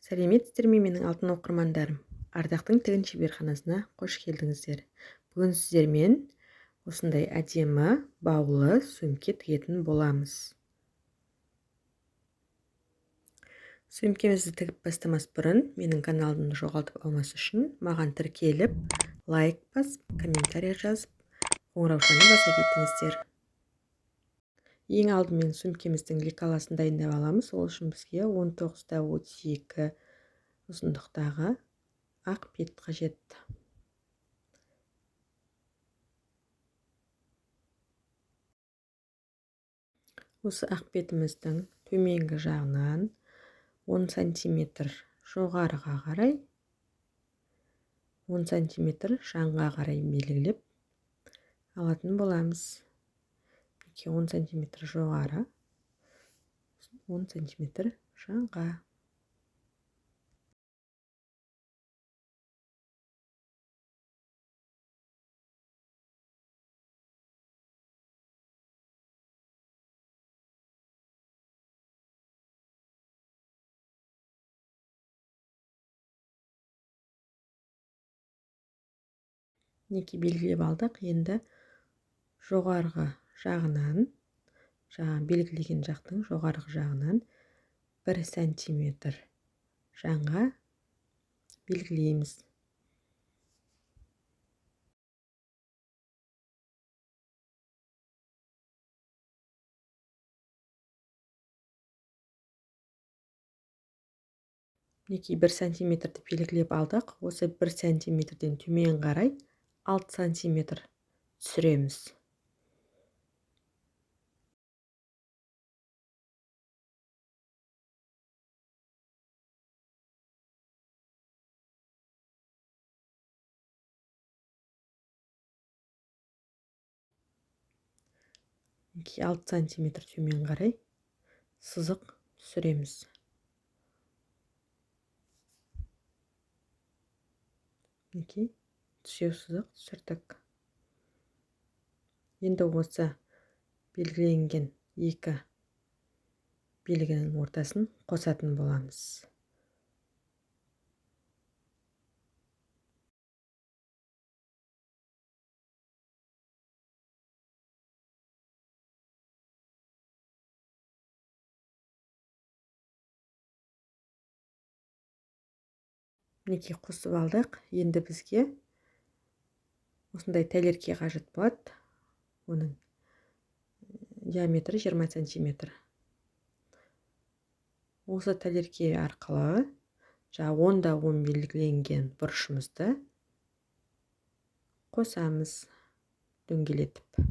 Сәлеметсіздер ме, менің алтын оқырмандарым! Ардақтың тігін шеберханасына қош келдіңіздер. Бүгін сіздермен осындай әдемі баулы сөмке тігетін боламыз. Сөмкемізді тігіп бастамас бұрын менің каналымды жоғалтып алмас үшін маған тіркеліп, лайк басып, комментарий жазып, қоңыраушаны баса кетіңіздер. Ең алдымен сөмкеміздің лекаласын дайындап аламыз. Ол үшін бізге 19,32 ұзындықтағы ақ бет қажет. Осы ақ бетіміздің төменгі жағынан 10 сантиметр жоғарыға қарай, 10 сантиметр жанға қарай белгілеп алатын боламыз. 10 сантиметр жоғары, 10 сантиметр жанға. Мінекей белгілеп алдық. Енді жоғарғы жағынан, жаңа белгілеген жақтың жоғарғы жағынан 1 сантиметр жанға белгілейміз. Мінекей 1 сантиметрді белгілеп алдық. Осы 1 сантиметрден төмен қарай 6 сантиметр түсіреміз. Мінекей 6 сантиметр төмен қарай сызық түсіреміз. Мінекей түзеу сызық түсірдік. Енді осы белгіленген екі белгінің ортасын қосатын боламыз. Мінекей қосып алдық. Енді бізге осындай тәлерке қажет болады. Оның диаметрі 20 сантиметр. Осы тәлерке арқылы жаңа 10,10 белгіленген бұрышымызды қосамыз дөңгелетіп.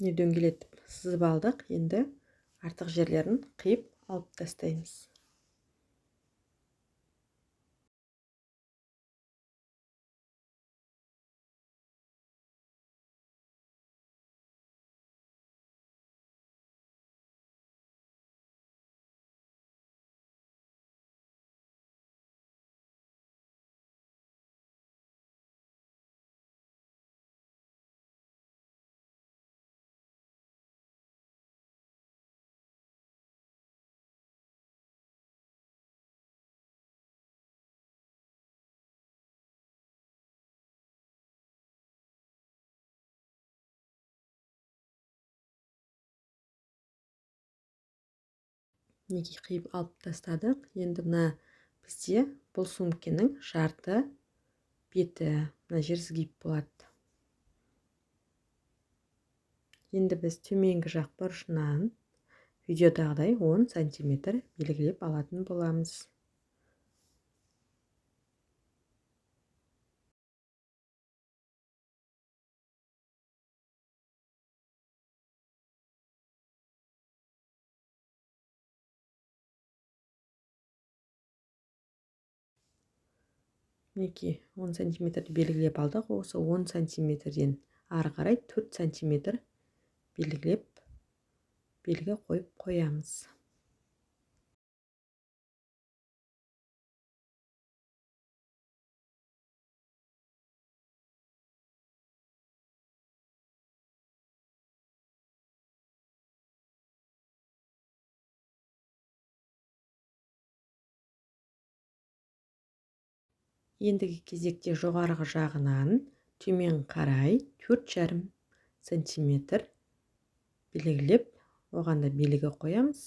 Міне дөңгелетіп сызып алдық. Енді артық жерлерін қиып алып тастаймыз. Мінекей қиып алып тастадық. Енді мына бізде бұл сөмкенің жарты беті, мына жер сгиб болады. Енді біз төменгі жақ бұрышынан видеодағыдай 10 сантиметр белгілеп алатын боламыз. Мінекей 10 сантиметрді белгілеп алдық. Осы 10 сантиметрден ары қарай 4 сантиметр белгілеп, белгі қойып қоямыз. Ендігі кезекте жоғарғы жағынан төмен қарай 4,5 сантиметр белгілеп, оған да белгі қоямыз.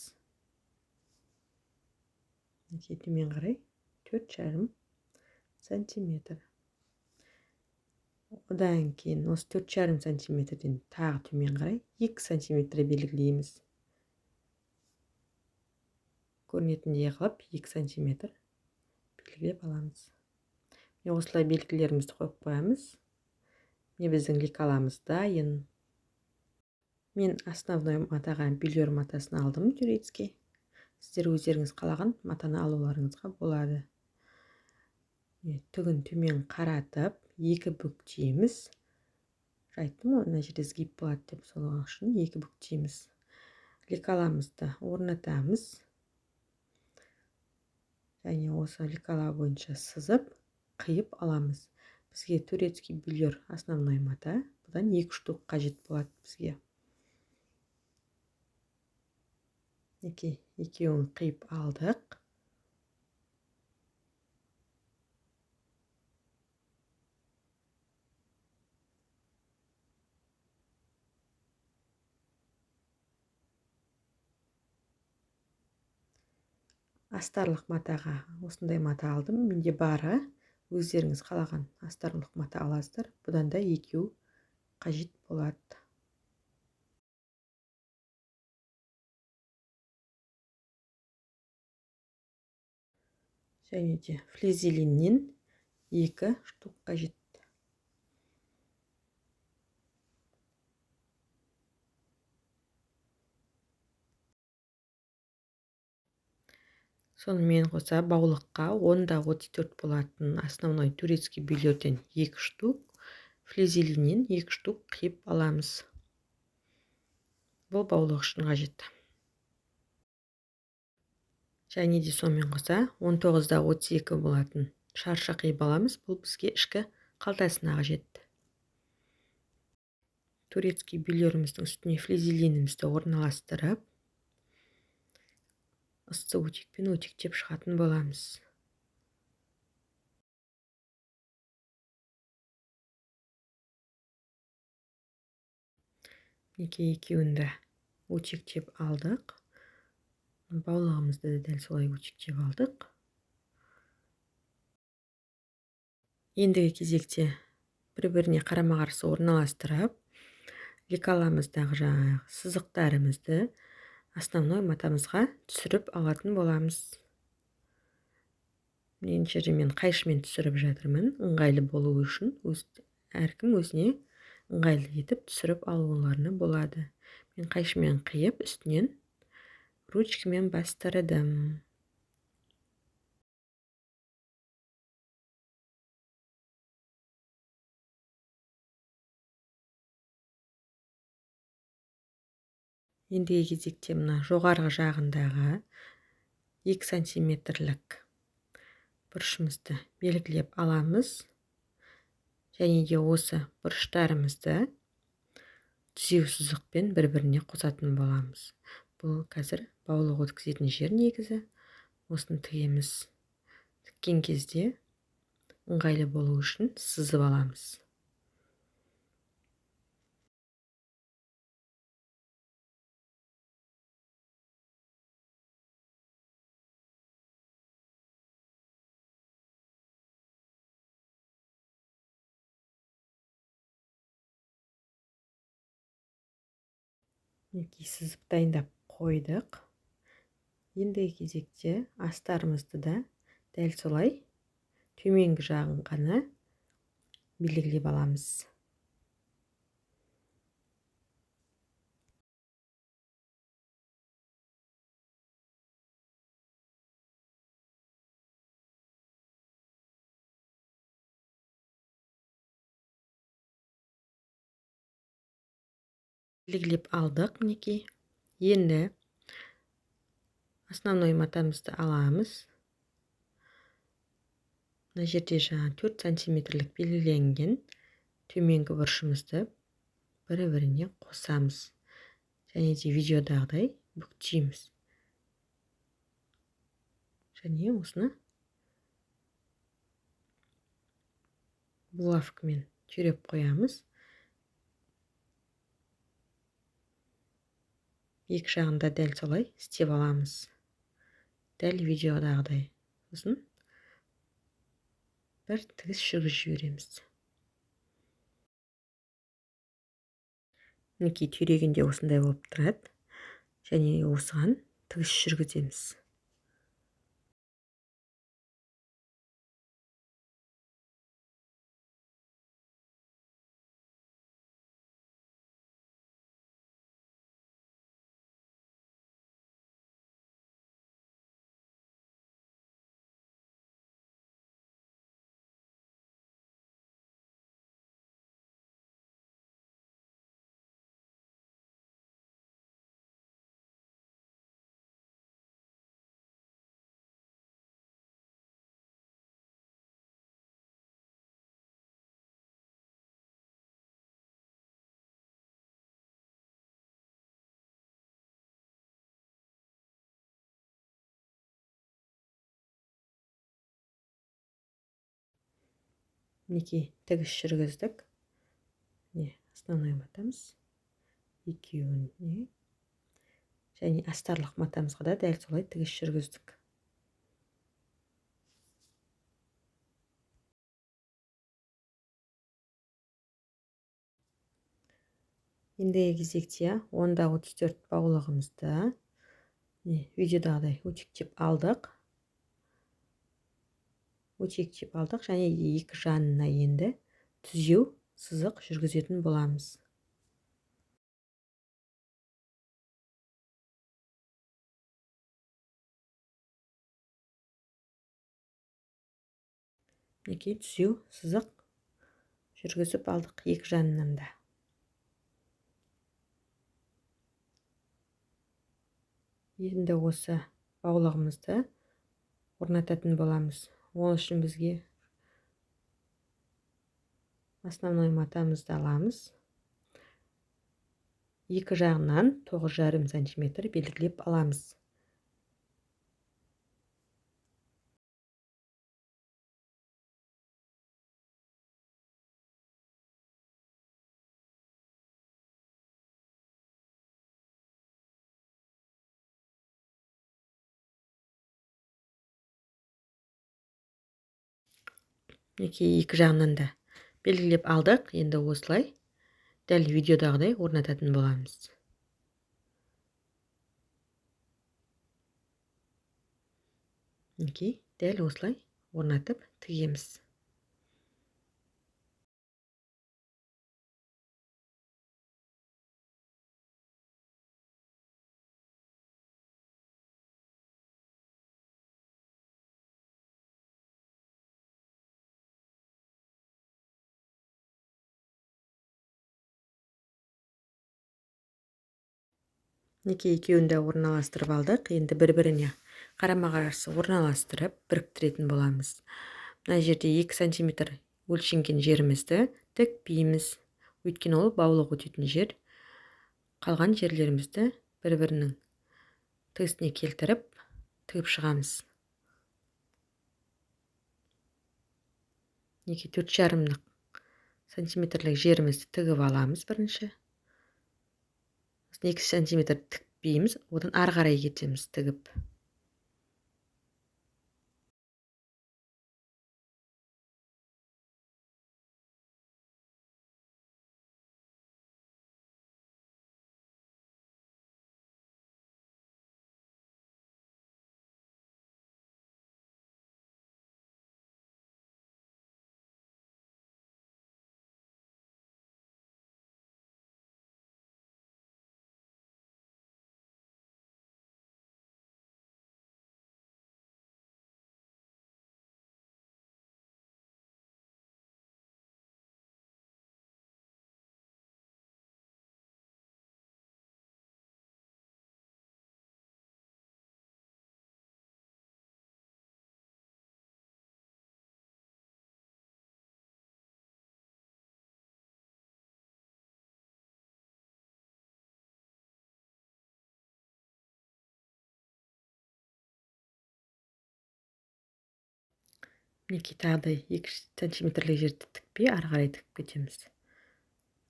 Төмен қарай 4,5 сантиметр. Одан кейін осы 4,5 сантиметрден тағы төмен қарай 2 сантиметр белгілейміз. Көрінетіндей қылып 2 сантиметр белгілеп аламыз. Міне осылай белгілерімізді қойып қоямыз. Міне біздің лекаламыз дайын. Мен основной матаға белер матасын алдым, турецкий. Сіздер өздеріңіз қалаған матаны алуларыңызға болады. Міне түгін төмен қаратып, 2 бүктейміз. Айттым ғой, мына жерде сгиб болады деп, сол үшін 2 бүктейміз. Лекаламызды орнатамыз. Және осы лекала бойынша сызып, қиып аламыз. Бізге турецкий белер основной мата, бұдан 2 штук қажет болады бізге. Мінекей, екеуін қиып алдық. Астарлық матаға осындай мата алдым. Менде бары, өздеріңіз қалаған астарлық мата аласыздар. Бұдан да екеу қажет болады. Және де флизелиннен 2 штук қажет. Сонымен қоса баулыққа 10,34 болатын основной турецкий белерден 2 штук, флизелиннен 2 штук қиып аламыз. Бұл баулық үшін қажет. Және де сонымен қоса 19,32 болатын шаршы қиып аламыз. Бұл бізге ішкі қалтасына қажет. Турецкий белеріміздің үстіне флизелинімізді орналастырып, ыссы өтекпен өтектеп шығатын боламыз. Мінекей екеуін де өтектеп алдық. Баулығымызды да дәл солай өтектеп алдық. Ендігі кезекте бір-біріне қарама-қарсы орналастырып, лекаламыздағы жаңағы сызықтарымызды основной матамызға түсіріп алатын боламыз. Мына жерде мен қайшымен түсіріп жатырмын, ыңғайлы болу үшін әркім өзіне ыңғайлы етіп түсіріп алуларына болады. Мен қайшымен қиып, үстінен ручкамен бастырдым. Ендігі кезекте мына жоғарғы жағындағы 2 сантиметрлік бұрышымызды белгілеп аламыз. Және де осы бұрыштарымызды түзеу сызықпен бір-біріне қосатын боламыз. Бұл қазір баулық өткізетін жер негізі. Осыны тігеміз. Тіккен кезде ыңғайлы болу үшін сызып аламыз. Мінекей сызып дайындап қойдық. Ендігі кезекте астарымызды да дәл солай төменгі жағын ғана белгілеп аламыз. Белгілеп алдық мінекей. Енді основной матамызды аламыз. Мына жерде жаңа 4 сантиметрлік белгіленген төменгі бұрышымызды бір-біріне қосамыз. Және де видеодағыдай бүктейміз. Және осыны Булавкамен түйреп қоямыз. Екі жағында дәл солай істеп аламыз. Дәл видеодағыдай. Сосын бір тігіс жүргізіп жібереміз. Мінекей түйрегенде осындай болып тұрады. Және осыған тігіс жүргіземіз. Мінекей тігіс жүргіздік. Міне основной матамыз екеуіне және астарлық матамызға да дәл солай тігіс жүргіздік. Ендігі кезекте 10,34 баулығымызды міне видеодағыдай өтектеп алдық. Өтектеп алдық және екі жанына енді түзеу сызық жүргізетін боламыз. Мінекей түзеу сызық жүргізіп алдық екі жанынан да. Енді осы баулығымызды орнататын боламыз. Ол үшін бізге основной матамызды аламыз. Екі жағынан 9,5 сантиметр белгілеп аламыз. Мінекей екі жағынан да белгілеп алдық. Енді осылай дәл видеодағыдай орнататын боламыз. Мінекей дәл осылай орнатып тігеміз. Мінекей екеуін де орналастырып алдық. Енді бір-біріне қарама-қарсы орналастырып біріктіретін боламыз. Мына жерде 2 сантиметр өлшенген жерімізді тікпейміз. Өйткені ол баулық өтетін жер. Қалған жерлерімізді бір-бірінің тігісіне келтіріп тігіп шығамыз. Мінекей 4,5 сантиметрлік жерімізді тігіп аламыз бірінші. 2 сантиметр тікпейміз, одан ары қарай кетеміз тігіп. Мінекей, тағы да 2 сантиметрлік жерді тікпей, ары қарай тігіп кетеміз.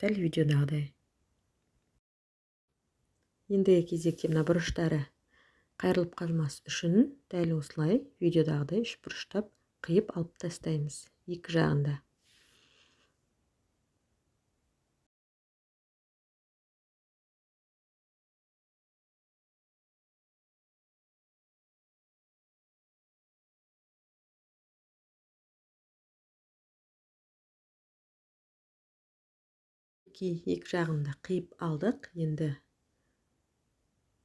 Дәл видеодағыдай. Ендігі кезекте мына бұрыштары қайырылып қалмас үшін дәл осылай видеодағыдай үш бұрыштап қиып алып тастаймыз екі жағында. Екі жағында қиып алдық. Енді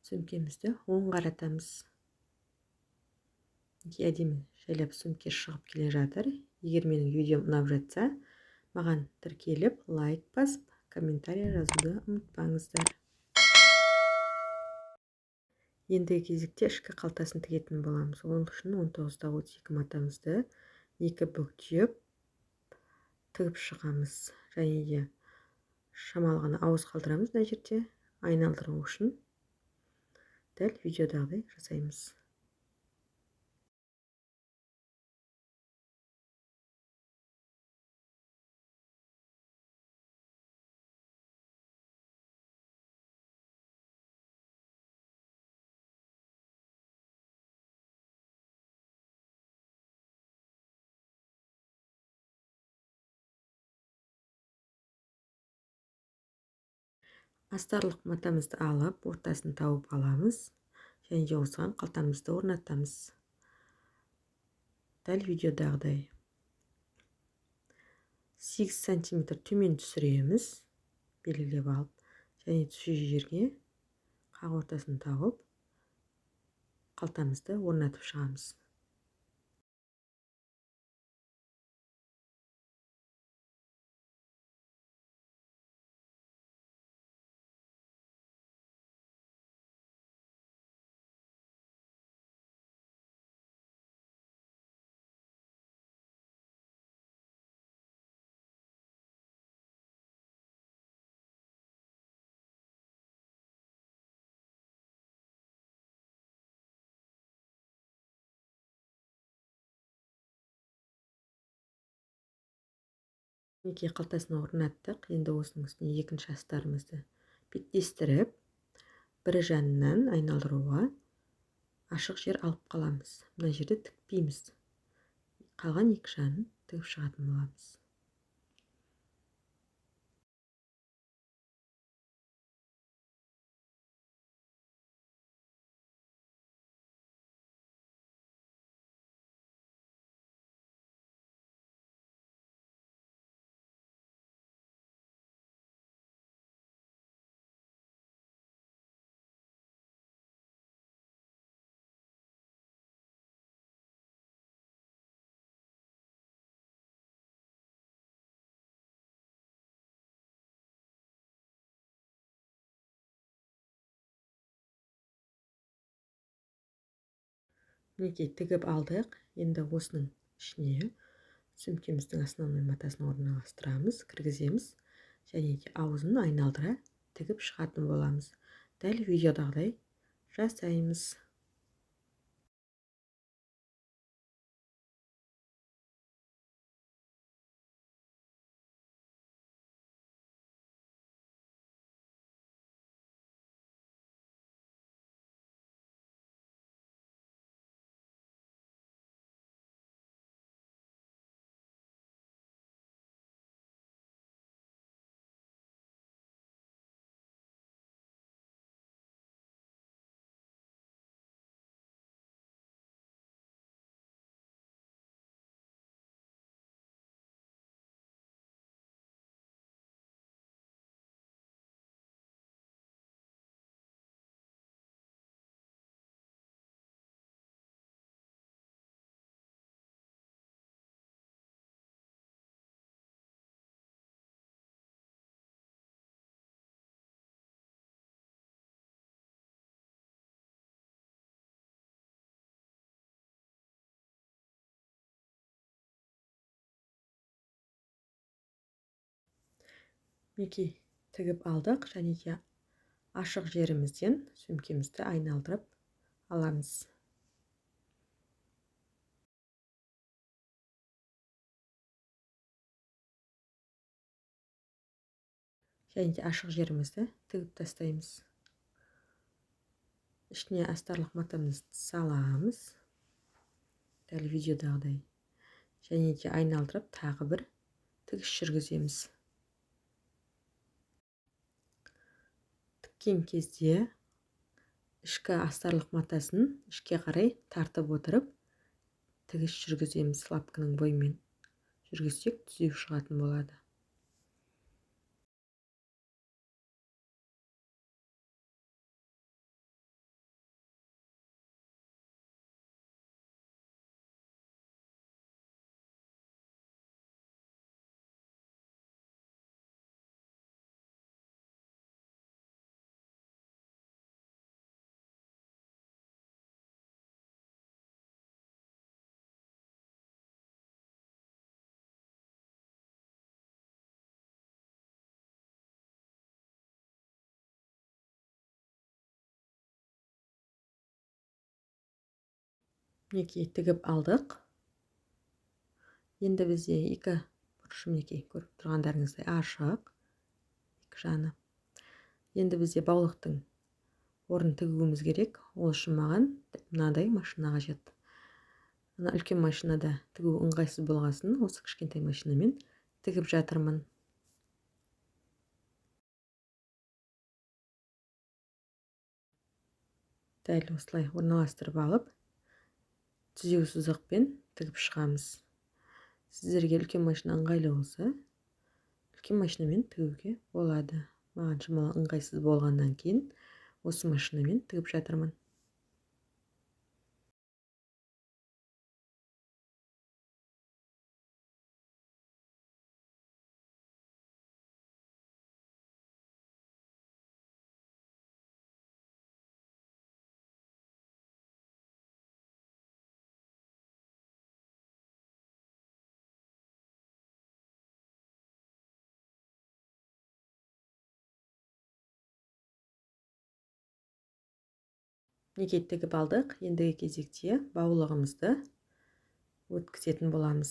сөмкемізді оң қаратамыз. Мінекей, әдемі жайлап сөмке шығып келе жатыр. Егер менің видеом ұнап жатса, маған тіркеліп, лайк басып, комментарий жазуды ұмытпаңыздар. Ендігі кезекте ішкі қалтасын тігетін боламыз. Ол үшін он тоғызда отыз екі матамызды екі бүктеп тігіп шығамыз. Және де шамалы ғана ауыз қалдырамыз мына жерде айналдыру үшін. Дәл видеодағыдай жасаймыз. Астарлық матамызды алып, ортасын тауып аламыз және де осыған қалтамызды орнатамыз. Дәл видеодағыдай. 8 сантиметр төмен түсіреміз, белгілеп алып, және түсу жерге қақ ортасын тауып, қалтамызды орнатып шығамыз. Мінекей, қалтасына орнаттық. Енді осының үстіне екінші астарымызды беттестіріп, бірі жанынан айналдыруға ашық жер алып қаламыз. Мына жерді тікпейміз. Қалған екі жағын тігіп шығатын боламыз. Мінекей, тігіп алдық. Енді осының ішіне сөмкеміздің основной матасын орналастырамыз, кіргіземіз және де аузын айналдыра тігіп шығатын боламыз. Дәл видеодағыдай жасаймыз. Мінекей, тігіп алдық және де ашық жерімізден сөмкемізді айналдырып аламыз. Және де ашық жерімізді тігіп тастаймыз. Ішіне астарлық матамызды саламыз. Дәл видеодағыдай. Және де айналдырып тағы бір тігіс жүргіземіз. Тіккен кезде ішкі астарлық матасын ішке қарай тартып отырып тігіс жүргіземіз. Лапканың бойымен жүргізсек түзу шығатын болады. Мінекей тігіп алдық. Енді бізде екі бұрышы мінекей көріп тұрғандарыңыздай ашық, екі жаны. Енді бізде баулықтың орнын тігуіміз керек. Ол үшін маған мынадай машина қажет. Мына үлкен машинада тігу ыңғайсыз болғасын, осы кішкентай машинамен тігіп жатырмын. Дәл осылай орналастырып алып, түзеу сызықпен тігіп шығамыз. Сіздерге үлкен машина ыңғайлы болса, үлкен машинамен тігуге болады. Маған шамалы ыңғайсыз болғаннан кейін осы машинамен тігіп жатырмын. Мінекей тігіп алдық. Ендігі кезекте баулығымызды өткізетін боламыз.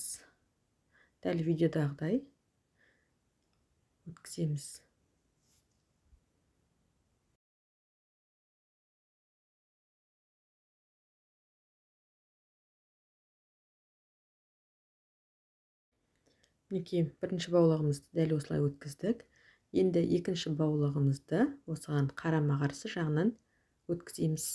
Дәл видеодағыдай өткіземіз. Мінекей бірінші баулығымызды дәл осылай өткіздік. Енді екінші баулығымызды осыған қарама-қарсы жағынан өткіземіз.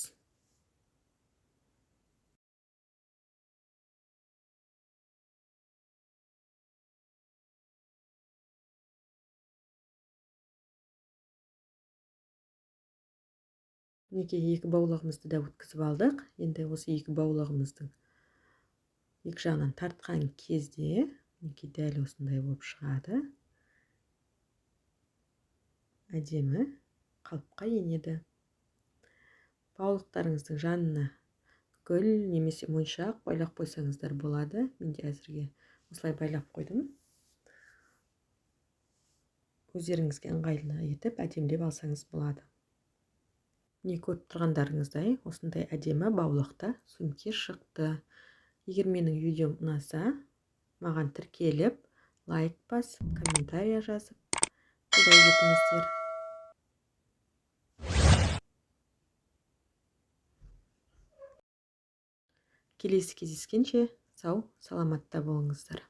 Мінекей екі баулығымызды да өткізіп алдық. Енді осы екі баулығымыздың екі жағынан тартқан кезде мінекей дәл осындай болып шығады. Әдемі қалыпқа енеді. Баулықтарыңыздың жанына гүл немесе моншақ байлап қойсаңыздар болады. Мен де әзірге осылай байлап қойдым. Өздеріңізге ыңғайлы етіп әдемілеп алсаңыз болады. Міне көріп тұрғандарыңыздай осындай әдемі баулықта сөмке шықты. Егер менің видеом ұнаса, маған тіркеліп, лайк басып, комментария жазып, қолдау етіңіздер. Келесі кездескенше сау, саламатта болыңыздар.